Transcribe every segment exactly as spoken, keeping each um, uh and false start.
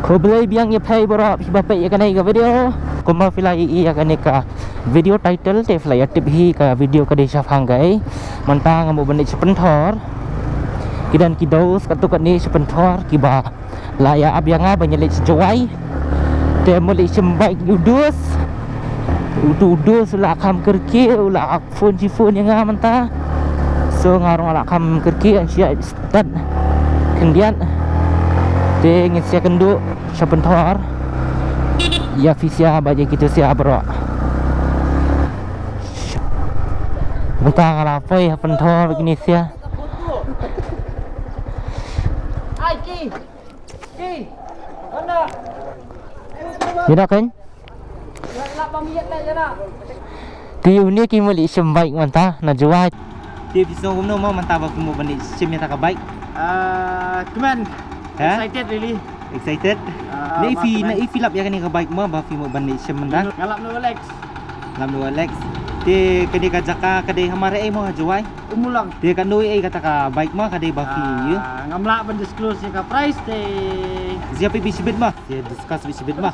Khublei biang ïa phi baroh phi ba peit ïa kane ka video. Kumba phi la ïohi ïa kane ka video title te phi la ïa tip hi ka video ka dei shaphang kaei. Mynta nga mut ban leit sha Pynthor. Ki don ki dos katto katne sha Pynthor kiba la ïa ap ïa nga ban ïa leit sha Jowai. Te mut leit shim bike u dos. Utu u dos u la kham kyrkieh, u la phone shi phone ïa nga mynta. So nga ruh nga la kham kyrkieh, ngan sa ïa start khyndiat. Te ngin sa ïa kynduh sha Pynthor. Ïa phi sha bad ïa kito sha baroh. Mynta nga la poi ha Pynthor bad kine sha. Ïa da kan. Te ïa une ki mut leit shim bike mynta na Jowai. Te phi sngew kumno mo mynta ba phi mut ban leit shim ïa kata ka bike? Ah, kmen. Ha? Excited really. Excited? Ah, na i phi, kmen. Na i phi lap ïa kane ka bike mo ba phi mut ban leit shim mynta? Nga lap na Alex. Lap na Alex. Te kane ka jaka ka dei ha mar ei mo ha Jowai? Ummulong. Te katno ei kata ka bike mo ka dei ba phi ïoh? Ah, ngam lah ban disclose ïa ka price te. Zia phi bishibit mo. Zia discuss bishibit mo.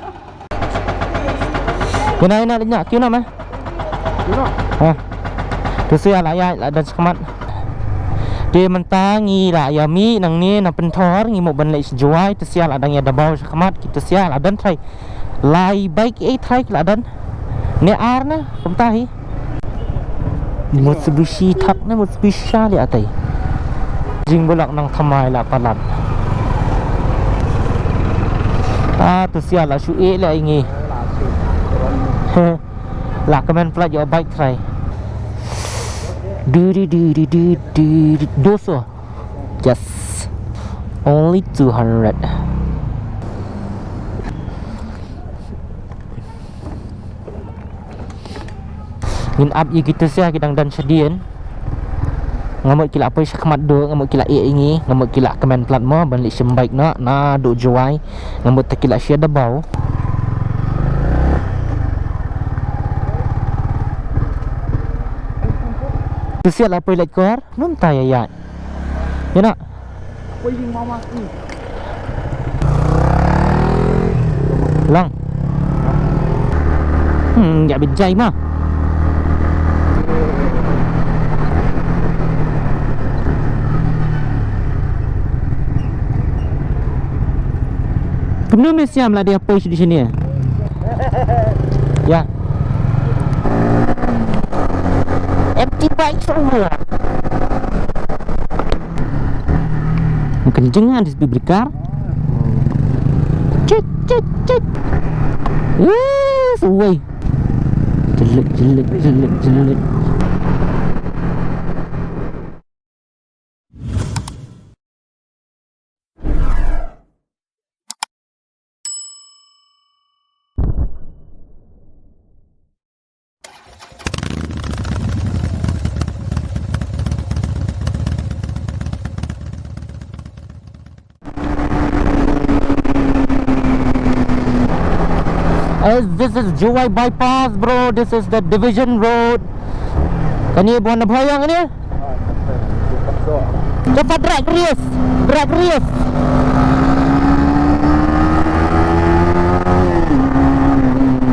Kena ina linya kina me. Kina. Ha. Tu sia la ïa la dang shakhmat. Te mynta ngi la ïa mih nangne na Pynthor ngi mut ban leit sha Jowai tu sia la dang ïa da bau shakhmat ki tu sia la dang trai. Lai bike ei trai ki la dang. Ne ar na kumta hi. Mitsubishi thak ne Mitsubishi sha li atai. Jingbuh lak nang thamai la palat. Ah, tu sia la shu eh la ingi. La kmen plat ïa bike trai. Du du du du du du du. Doso. Yes. Only two hundred. Ngin ap ïa kita sia ki dang dang shadien. Nga mut ki la poi shakhmat duh, nga mut ki la ïeh ïa ngi, nga mut ki la kmen plat mo ban leit shim bike noh naduh Jowai. Nga mut ta ki la shia da bau. Tu sia la poi leit kor, num ta ïa ïa. Ïa na. Lang. Hmm, ïa bit jai ma. Kumno me siam la dia poi sini sini. Ya. Empty bike semua. Makin jengan di sepi berikar. Cit cit cit. Wih, suwai. Jelek jelek jelek jelek. As this is Jowai bypass, bro. This is the division road. Kani buan na bhayang ni? Dapat drag race, drag race.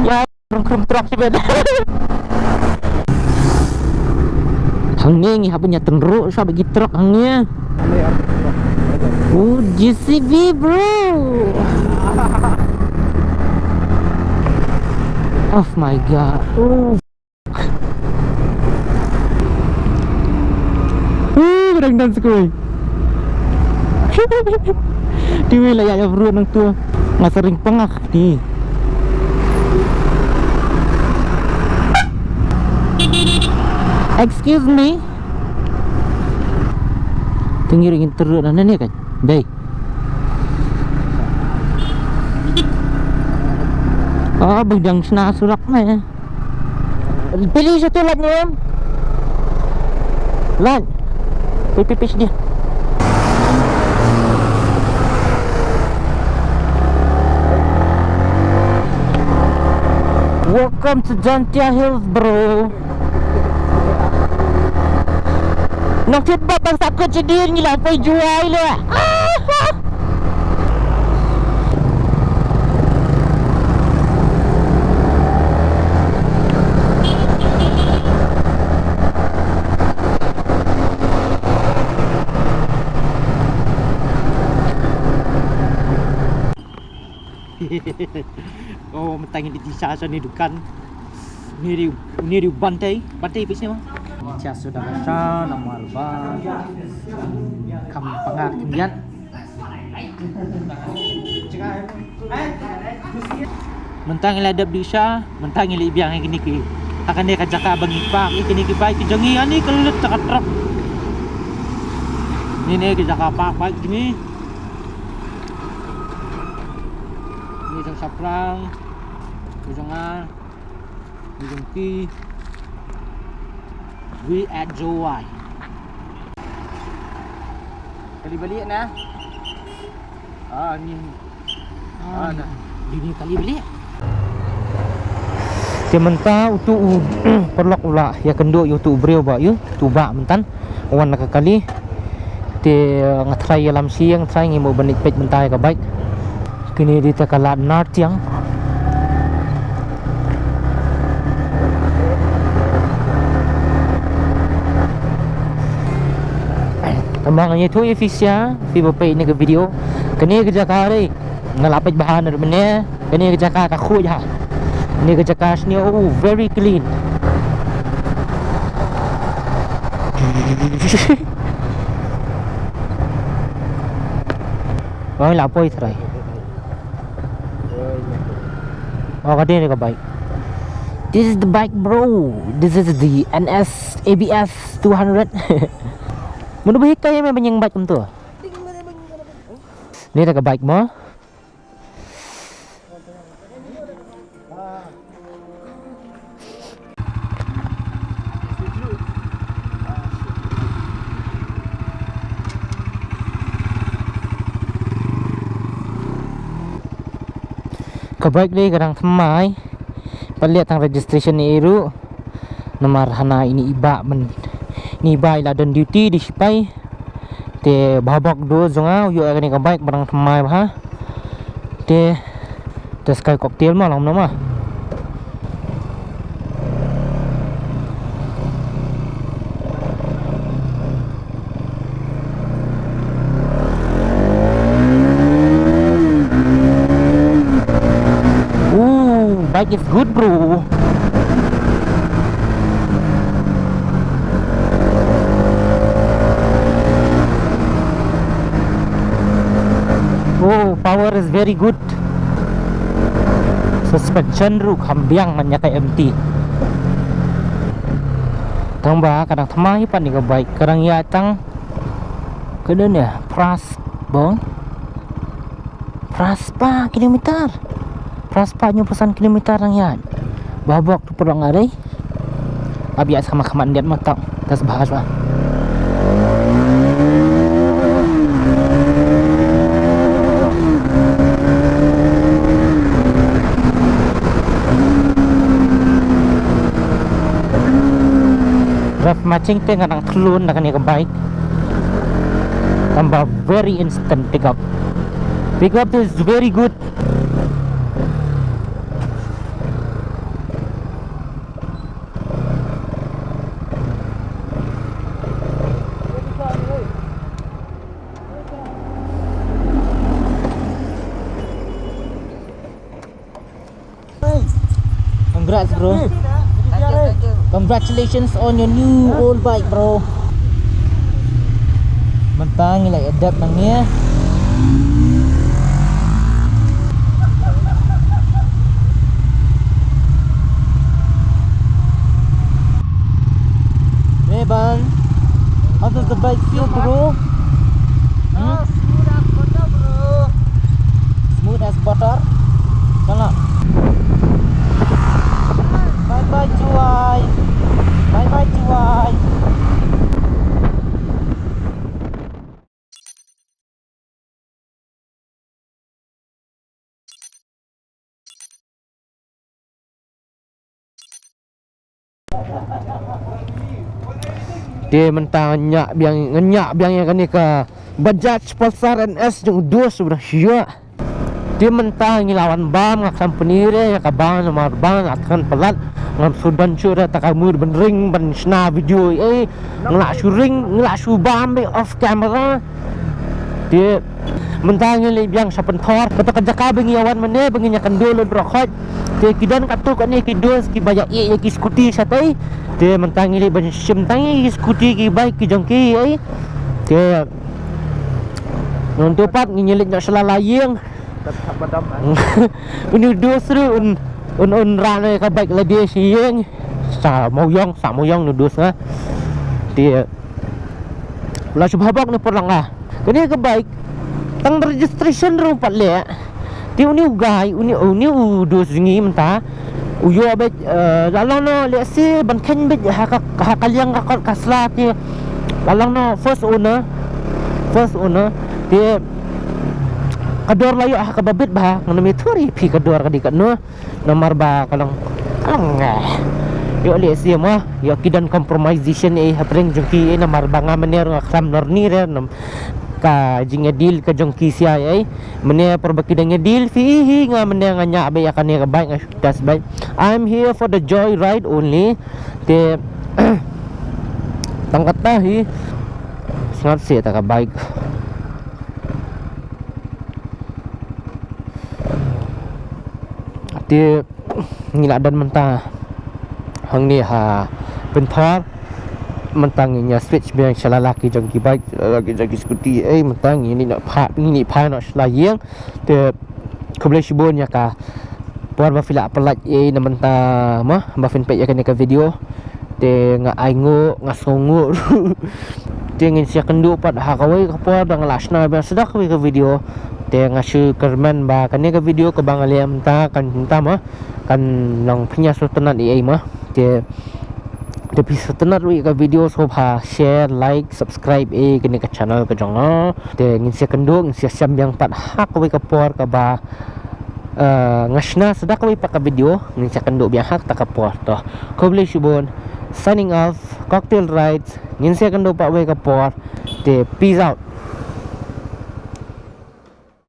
Ya, krum krum truck sibet. Hangne ngi hap nya tenru sa bagi truck hangne. Oh, J C B, bro. Oh my God. Oh. Uh, kadang dance koi. Tiwi la ya ya bro nang tu. Nga sering pengah ni. Excuse me. Tinggi ringin teruk na ni kan. Dai. Ah, bang jang sna surak na. Pili satu lad ni, Om. Lad. Pili, pili, pili dia. Welcome to Jaintia Hills, bro. Nang thied bad ban sah kot sha dien ngi la poi Jowai le. Ah! Oh, mynta ngi dei sha sha ne dukan. Ni di, ni di Bantei, Bantei pis ni ma. Cha suda ka sha namar ba kam pangat kiat. Mynta ngi la dep dei sha, mynta ngi la biang ha kine ki, ha kane ka jaka ba ngi park ïa kine ki bike ki jong ngi, ani ka lut ka trok. Ni ne ki jaka park bike kine. Ni jong shaphrang, ni jong nga, ni jong ki. We at Jowai. Kali balik na. Ah, ni. Ah, ah, na. Dini kali balik. Te mynta utu u paralok u la ïakynduh ïa utu u briew ba ïa utu u bah mynta. Wan na ka kali. Te nga try ïalam shi, nga try ngi mo ban peit mynta ïa ka bike. Kine dei te ka lad Nartiang. Tang ba nga ïathuh ïa phi sha, phi ba peit ïa kane ka video. Kane ka jaka re nga la peit bha na mynne. Kane ka jaka ka khuid ha. Kane ka jaka sniew, oh, very clean. Oi, la poi trai. Oh, ka dei ka bike. This is the bike, bro. This is the N S A B S two hundred. Mano ba hikai me ba ñieng bike kumto? Ni ka bike mo. Ka bike dei ka dang thymmai. Pat leh tang registration ïa i ruh. Namar hana ini i bah ban, ini i bah i la don duty dei sipai. Te bha bok do jong nga u ïoh ïa kane ka bike ba dang thymmai bha. Te, te sky cocktail ma long no ma. Ooh, bike is good, bro. Oh, power is very good. Suspension ruh kham biang man ïa ka M T. Tang ba ka dang thymmai pat ïa ka bike, ka dang ïaid tang, ka dang ïaid phra spah, bong. Phra spah kilometer. Phra spah hynñiew phew san kilometer dang ïaid. Bha bok tu pyrshang nga dei. Ab ïa sama khmat ndiat ma tau. Tas bha shuwa. Ref matching te nga dang thlun na kane ka bike. Tang ba very instant pick up. Pick up is very good. Congrats, bro. Congratulations on your new old bike, bro. Mynta ngi la adapt nangne. Hey, Ban. How does the bike feel, bro? Hmm? Smooth as butter. Jalan. Bye bye Jowai. Bye bye Jowai. Te mynta nga ñiah biang, nga ñiah biang ïa kane ka Bajaj Pulsar N S jong u dos u ba dang shu ïoh. Te mynta ngi la wan bam, nga khlem pynïaid ïa ka bam namar ba nga khlem palat, ngam shu don shuh da ka mood ban ring ban shna video, eh, nga la shu ring, nga la shu bam be off camera. Te Mynta ngi leit biang sha Pynthor, kato ka jaka ba ngi ïa wan mynne ba ngin ïa kynduh lut baroh khoit. Te ki don katto katne ki dos kiba ïa ïeh ïa ki scooty shatei. Te mynta ngi leit ban shim tang ïa ki scooty ki bike ki jong ki ei. Te nangtu pat ngin ïa leit noh sha la la ïing. Uni u dos ruh un, un, un rah noh ïa ka bike lade sha ïing. Sa Mawïong, sa Mawïong uni u dos nga. Te la shu bha bok ne por lang nga. Kane ka bike tang registration ruh pat leh. Te uni u guy, uni, uni u dos jong ngi mynta u ïoh beit, eh, la long noh lehse ban kheiñ beit ha ka, ha ka liang ka kot ka sla te la long noh first owner. First owner. Te ka dor la ïoh ha kaba bit bha, ngan ym ïathuh ïa phi ka dor ka dei katno. Namar ba ka long, ka long, eh, ïoh lehse mo, ïoh ki don compromisation ei hapdeng jong ki ei, namar ba nga mynne ruh nga khlem nor ni re, nam ka jingïadeal ka jong ki sia ei. Mynne por ba ki dang ïadeal phi hi, nga mynne nga ñiah beit ïa kane ka bike, nga shu test beit. I'm here for the joy ride only. Te tang kata hi. Sngap seh ta ka bike. Te ngi la don mynta hangne ha Pynthor. Mynta ngin ïa switch biang sha la la ki jong ki bike, sha la la ki jong ki scooty. Ei, mynta ngin ïa phah, ngin ïa phah noh sha la ïing. Te khublei shibun ïa ka por ba phi la pynlait ei na mynta mo ba phin peit ïa kane ka video. Te nga ai nguh, nga sngewnguh ruh. Te ngin sa ïakynduh pat ha kawei ka por ba nga la shna biang sa da kawei ka video. Te nga shu kyrmen ba kane ka video kaba nga leh mynta kan mynta mo kan long pynïasngewtynnat ei ei mo. Te, te phi sngewtynnat ruh ïa ka video, sngewbha share, like, subscribe ei kane ka channel ka jong nga. Te ngin sa ïakynduh, ngin sa ïashem biang pat ha kawei ka por kaba, eh, nga shna sa da kawei pat ka video, ngin sa ïakynduh biang ha kata ka por. To, khublei shibun. Signing off, Cocktail Rides. Ngin sa ïakynduh pat kawei ka por. Te, peace out.